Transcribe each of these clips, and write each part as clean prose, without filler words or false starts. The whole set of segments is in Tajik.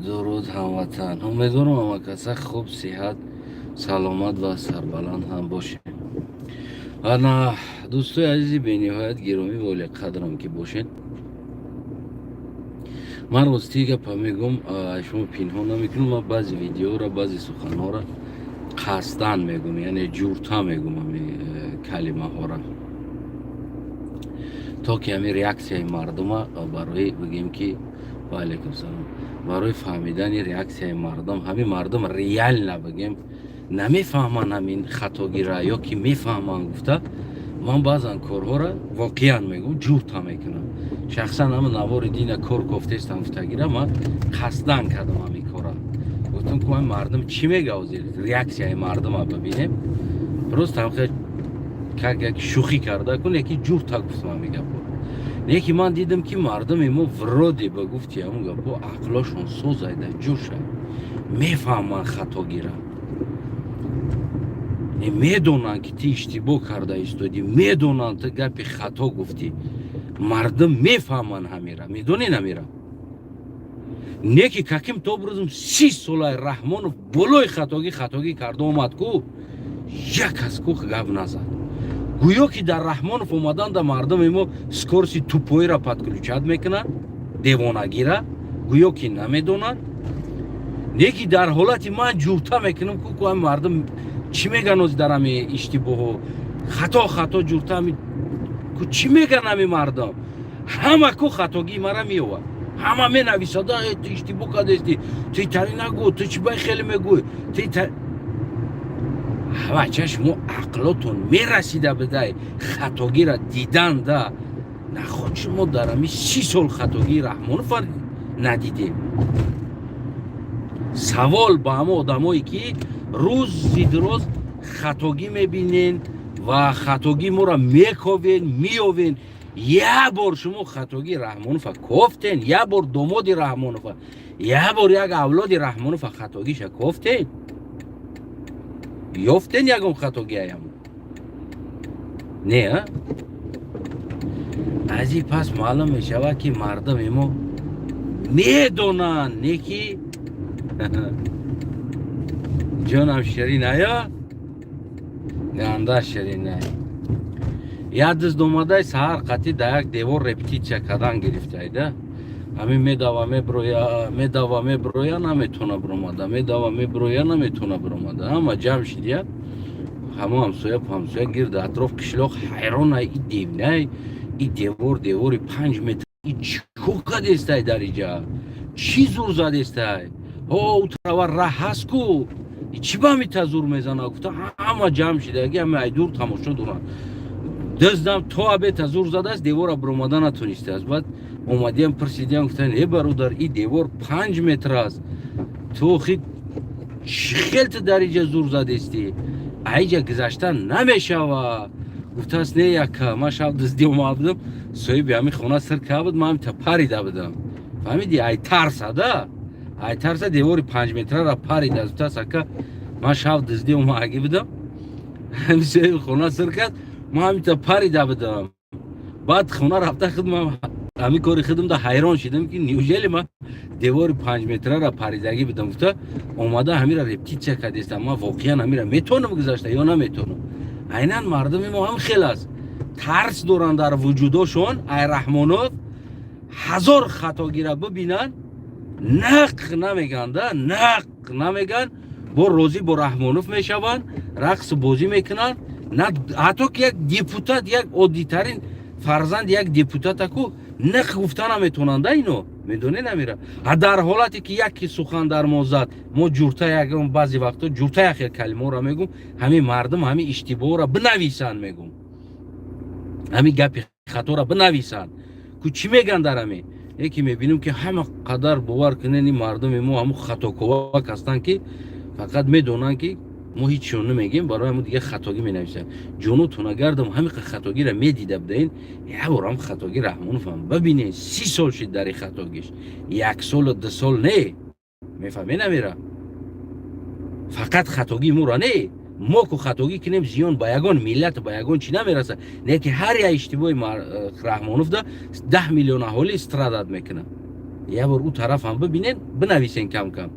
Дуруд, ҳамватан! Умедворам, ҳамакаса хуб, сиҳат, саломат ва сарбаланд ҳам бошем. Ана, дӯстои азизи бениҳоят гиромӣ ва олиқадрам ки бошед, ман ростии гапа мегӯм, шумо пинҳон намекунам. Ман баъзе видеоро, баъзе суханҳоро қасдан мегӯм, яъне ҷурта мегӯм ҳами калимаҳоро, то ки ҳамин реаксияи мардума барои бигем ки, ва алайкум салом, барои фаҳмидани реаксияи мардум. Ҳамин мардум реально, бигем, намефаҳманд ҳамин хатогира ё ки мефаҳманд гуфта, ман баъзан корҳоро, воқеан мегӯм, ҷурта мекунам. Шахсан ҳама навори дина кор кофтестам гуфтагира ман қасдан кардам ҳамин кора. Гуфтам, ки мардум чӣ мега, ҳозир реаксияи мардума бибинем. Просто ҳамхе как як шӯхӣ карда кун, яки ҷурта гуфтам ҳамин гапҳо. Леки ман дидам, ки мардуми мо вроде ба гуфти ҳамун гапҳо ақлошон созайда ҷӯшай, мефаҳманд хатогира, медонанд, ки ту иштибоҳ карда истодӣ, медонанд, ту гапи хато гуфтӣ. Мардум мефаҳманд ҳамира, медонӣ намира. Не ки каким-то образом 30 солаи Раҳмонов болои хатогӣ хатогӣ карда омад ку, як кас ку гап назад. Гӯё ки дар Раҳмонов омаданда мардуми мо скорости тупой ра подключать мекунанд, девонагира гӯё ки намедонанд. Не ки дар ҳолати ман ҷурта мекунам ку мардум чӣ меган ози дар ҳами иштибоҳо, хато, хато, ҷурта ҳами ку чӣ меган ҳами мардум? Ҳама ку хатогии мара меёвад, ҳама менависад: «Ту иштибоҳ кардасти, ту тари нагӯ, ту чӣ бай хеле мегӯй, ту». Бача, шумо ақлотон мерасида бидай хатогира диданда. Наход шумо дар ҳами 30 сол хатогии Раҳмонова надидем? Савол ба ҳама одамое, ки рӯзи дуроз хатогӣ мебинен ва хатогӣ моро мековен, меёвен: як бор шумо хатогии Раҳмонова кофтен? Як бор домоди Раҳмонова, як бор як авлоди Раҳмонова хатогиша кофтен, ёфтен? Ягон хатогиаям не? А аз ин пас маълум мешавад, ки мардуми мо медонанд, не ки ҷонам ширин ая, ганда ширинай. Як дизд омадай, саҳар қатӣ да як девор репетитсия кардан гирифтайда. Ҳамин медава, меброя, медава, меброя, наметона биромада, медава, меброя, наметона биромада. Ҳама ҷамъ шидия, ҳамо ҳамсоя ҳамсоя гирди атроф қишлоқ ҳайронай: и девнай, и девор, девори 5 метр, и чӣ кор кадестай дар иҷа, чӣ зур задестай? Ҳо, у тарава раҳ ҳаст ку, чӣ ба ҳамита зур мезана? Гуфта, ҳама ҷамъ шидаги, ҳама айдур тамошо доранд. Дуздам то абета зур задааст, девора биромада натонистааст. Баъд омадиям, пурсидиям, гуфтан: «Э, бародар, и девор 5 метр аст, ту хи чӣ хел ту дар иҷа зур задестӣ, аиҷа гузашта намешава?» Гуфтааст: «Не, яка, ман шаб дуздӣ омада будам, соҳиби ҳамин хона сир карда буд, ман ҳамита парида будам, фаҳмидӣ? Ай тарсада, ай тарса девори 5 метрара парида». Гуфтааст: «Ака, ман шаб дуздӣ омадагӣ будам, соҳиби хона сир кард, ман ҳамита парида будам. Баъд хона рафта, худ ман ҳамин кори худамда ҳайрон шидам, ки неужели ман девори 5 метрара паридагӣ будам?» Гуфта, омада ҳамира репетитсия кардестам: «Ман воқеан ҳамира метавонам гузашта ё наметавонам?» Айнан мардуми мо ҳам хел аст, тарс доранд дар вуҷудошон. Ай Раҳмонов ҳазор хатогира бибинанд, нақ намеганда, нақ намеган, бо розӣ бо Раҳмонов мешаванд, рақсу бозӣ мекунанд. Ҳатто ки як депутат, як оддитарин фарзанди як депутатаку нақ гуфта наметавонанда ино, медонед намира. А дар ҳолате ки яке сухан дар мо зад, мо ҷурта ягон, баъзе вақтҳо ҷурта яхел калимаҳоро мегум. Ҳамин мардум ҳамин иштибоҳро бинависанд, мегум, ҳамин гапи хаторо бинависанд ку чӣ меган дар ҳамин. Яке мебинем, ки ҳама қадар, бовар кунед, ин мардуми мо ҳамун хатоковак ҳастанд, ки фақат медонанд, ки мо ҳичшон намегем, барои ҳамун дигар хатогӣ менависанд. Ҷонотона гардам, ҳамин хатогиро медида будаин, як борам хатоги Раҳмоновам бибинед. 30 сол шид дари хатогиш, як солу 2 сол не, мефаҳме намера. Фақат хатогии моро не, мо ку хатогӣ кунем, зиён ба ягон миллат, ба ягон чӣ намерасад. Не ки ҳар як иштибоҳи Раҳмоновда 10 миллион аҳолӣ страдать мекунад. Як бор ӯ тарафам бибинен, бинависен, кам кам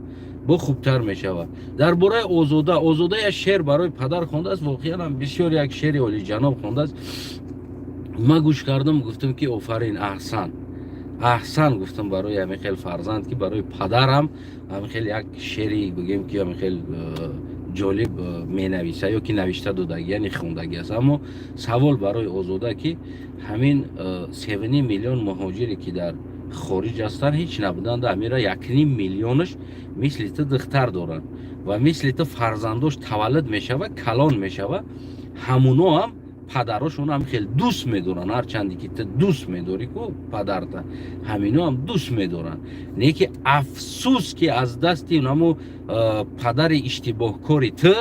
бо хубтар мешавад. Дар бораи Озода, Озода як шеър барои падар хондааст. Воқеан ҳам бисёр як шеъри олиҷаноб хондааст. Ман гӯш кардам, гуфтам, ки офарин, аҳсан, аҳсан гуфтам барои ҳамин хел фарзанд, ки барои падарам ҳамин хел як шеъри, бигем, ки ҳамин хел ҷолиб менависа ё ки навишта додагӣ, яъне хондагӣ аст. Аммо савол барои Озода, ки ҳамин 3,5 миллион муҳоҷире, ки дар хориҷ ҳастанд, ҳеҷ набуданд, амира 1,5 миллионаш мисли ту духтар доранд ва мисли ту фарзандош таваллуд мешава, калон мешава, ҳамуно ҳам падарошон ҳам хел дӯст медоранд. Ҳарчанде ки ту дӯст медорӣ ку падарта, ҳамино ҳам дӯст медоранд. Не ки афсӯс, ки аз дасти намо падари иштибоҳкори ту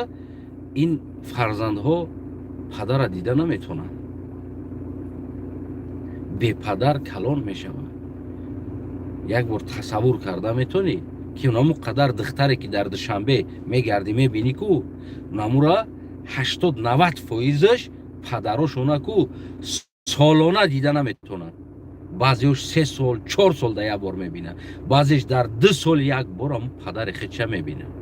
ин фарзандҳо падара дида наметавонанд, бепадар калон мешаванд. Як бор тасаввур карда метавонӣ, ки наму қадар духтаре, ки дар Душанбе мегардӣ, мебинӣ ку, намура 80-90 фоизаш падарошона ку солона дида наметавонанд. Баъзеош 3 сол, 4 сол да як бор мебинанд, баъзеш дар 2 сол як бор ҳамун падари худша мебинанд.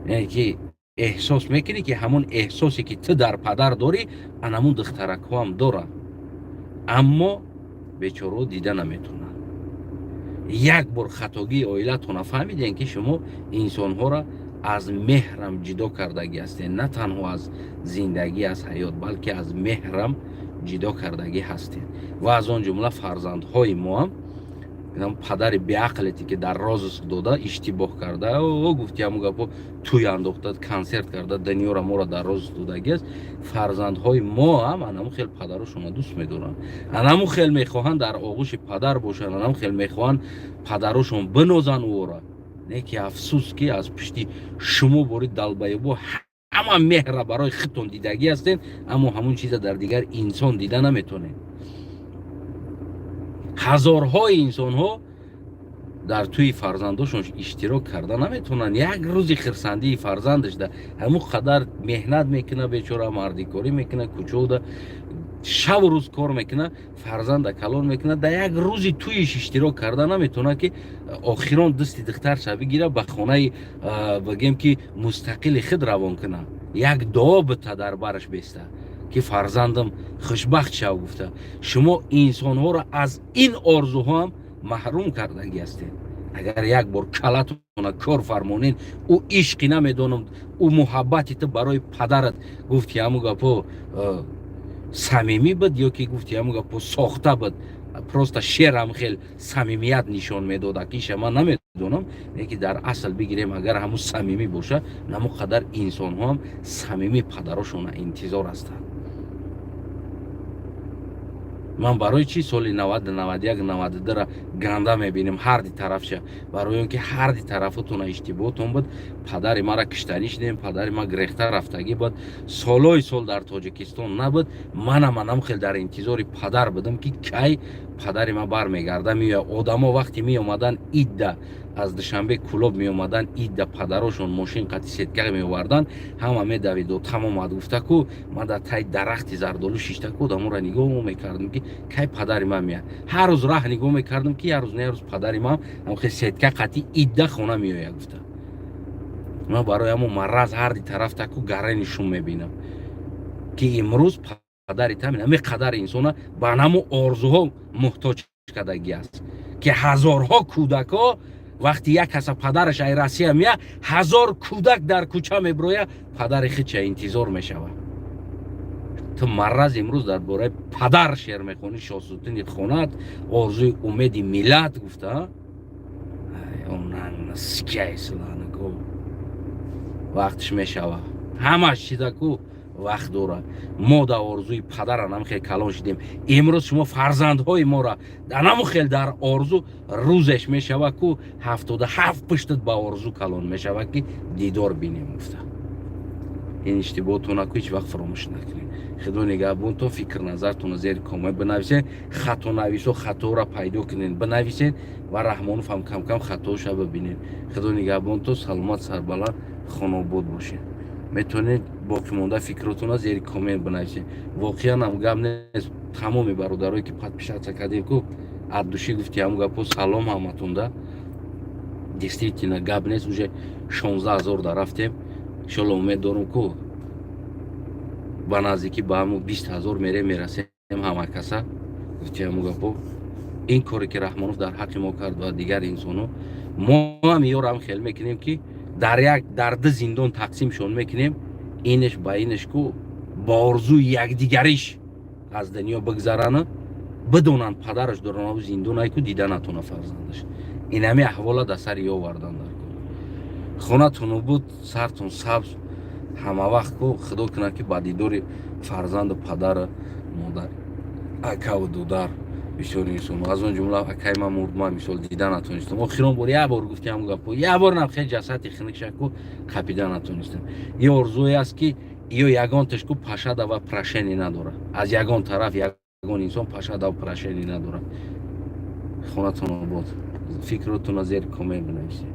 Яъне ки эҳсос мекунӣ, ки ҳамон эҳсосе, ки ту дар падар дорӣ, анамун духтаракҳо ҳам доранд, аммо бечораҳо дида наметавонанд. Як бор хатогии оилатона фаҳмидем, ки шумо инсонҳоро аз меҳрам ҷидо кардагӣ ҳастед. На танҳо аз зиндагӣ, аз ҳаёт, балки аз меҳрам ҷидо кардагӣ ҳастед. Ва аз он ҷумла фарзандҳои мо ҳам падари беақлете, ки дар розыск дода, иштибоҳ карда, гуфти ҳамун гапо, тӯй андохта, консерт карда, дунёра моро дар розыск додагӣ аст. Фарзандҳои мо ҳам анаму хел падарошонро дӯст медоранд, анаму хел мехоҳанд дар оғӯши падар бошанд, анаму хел мехоҳанд падарошон бинозанд ӯро. Не ки афсӯс, ки аз пишти шумо бори долбоёбо ҳама меҳра барои худтон дидагӣ ҳастед, аммо ҳамун чиза дар дигар инсон дида наметонед. Ҳазорҳои инсонҳо дар тӯи фарзандошон иштирок карда наметавонанд. Як рӯзи хирсандии фарзандаш да ҳамун қадар меҳнат мекуна, бечора мардикорӣ мекуна, кӯчода шабу рӯз кор мекуна, фарзанда калон мекуна, дар як рӯзи тӯиш иштирок карда наметавонад, ки охирон дасти духтарша бигира, ба хонаи, бигем, ки мустақили худ равон куна, як дуо бита дар бараш беста, ки фарзандам хушбахт шав гуфта. Шумо инсонҳоро аз ин орзуҳо ҳам маҳрум кардагӣ ҳастед. Агар як бор калатона кор фармонед, ӯ ишқи намедонам, ӯ муҳаббати ту барои падарат, гуфти ҳамун гапо, самимӣ буд ё ки, гуфти ҳамун гапо, сохта буд, просто шерам хел самимият нишон медод, акиша ман намедонам. Леки дар асл бигирем, агар ҳамун самимӣ боша, намо қадар инсонҳо ҳам самимӣ падарошона интизор ҳастанд. Ман барои чӣ соли 90, 91, 92-ра ганда мебинем ҳарди тарафша? Барои он ки ҳарди тарафатона иштибоҳтон буд. Падари мара киштанӣ шудем, падари ма грехта рафтагӣ буд, солҳои сол дар Тоҷикистон набуд. Манам анам хел дар интизори падар будам, ки кай падари ма бармегарда, меоя. Одамо вақте меомаданд идда, аз Душанбе, Кулоб меомаданд идда, падарошон мошин қати сетка меоварданд, ҳама медавиду тамомад гуфта ку. Ман дар таи дарахти зардолу шишта ку одаморо нигоҳ мекардам, ки кай падари ман меяд. Ҳар рӯз раҳ нигоҳ мекардам, ки як рӯз на як рӯз падари ман ҳамхел сетка қати идда хона меояд гуфта. Ман барои ҳамон мараз ҳарди тараф таку гарани шум мебинам, ки имрӯз падари тамин ҳаме қадар инсона ба намо орзуҳо муҳтоҷ кардагӣ аст, ки ҳазорҳо кӯдакҳо вақти як каса падараш ай Россия мея, 1000 кӯдак дар кӯча меброя, падари худша интизор мешавад. Ту мараз имрӯз дар бораи падар шеър мехонӣ, шоҳсутуни хонат, орзуи умеди миллат гуфта. Скяйсланаку вақтш мешава, ҳамаш чизаку вақт дорад. Мо дар орзуи падара нам хел калон шудем. Имрӯз шумо фарзандҳои моро наму хел дар орзу. Рӯзеш мешава ку, 77 пуштат ба орзу калон мешава, ки дидор бинем гуфта. Ин иштибоҳтона ку ҳеҷ вақт фаромӯш накунед. Худо нигаҳбонтон. Фикр назартона зери коммент бинависед, хатонависо хаторо пайдо кунед, бинависед ва Раҳмонов ҳам камкам хатоша бибинед. Худо нигаҳбонтон, саломат, сарбаланд, хонобод бошед. Метавонед боқимонда фикротона зери коммент бинависед. Воқеан ҳам гап нест, тамоми бародарое, ки подписаться кардем ку. От души, гуфти ҳам гапо, салом ҳаматунда. Действительно, гап нест, уже 16 000 да рафтем. Иншолло, умед дорум, ку ба наздикӣ ба ҳаму 20 000 мерем, мерасем ҳама каса. Гуфти ҳаму гапо, ин коре ки Раҳмонов дар ҳаққи мо кард ва дигар инсонҳо, мо ҳам ёрам хел мекунем, ки дар як, дар ду зиндон тақсимшон мекунем. Инеш ба инеш ку ба орзуи якдигариш аз дунё бигзарана, бидонанд, падараш доранаву зиндонай ку дида натона фарзандаш. Инами аҳвола дар сари ёвардан дар кор. Хонатону буд, сартон сабз ҳама вақт ку. Худо кунад, ки ба дидори фарзанду падару модар, акаву дудар. Бисёр инсон, аз он ҷумла акаи ман мурд, ман мисол дида натонистам. Охирон бор як бор, гуфтиам гапо, як бор нам хел ҷасади хинукша ку қапида натонистам. Ин орзуе аст, ки ё ягонташ ку пощада ва прощение надорад. Аз ягон тараф ягон инсон пощада ва прощение надорад. Хонатон обод. Фикротона зери коммент бинависед.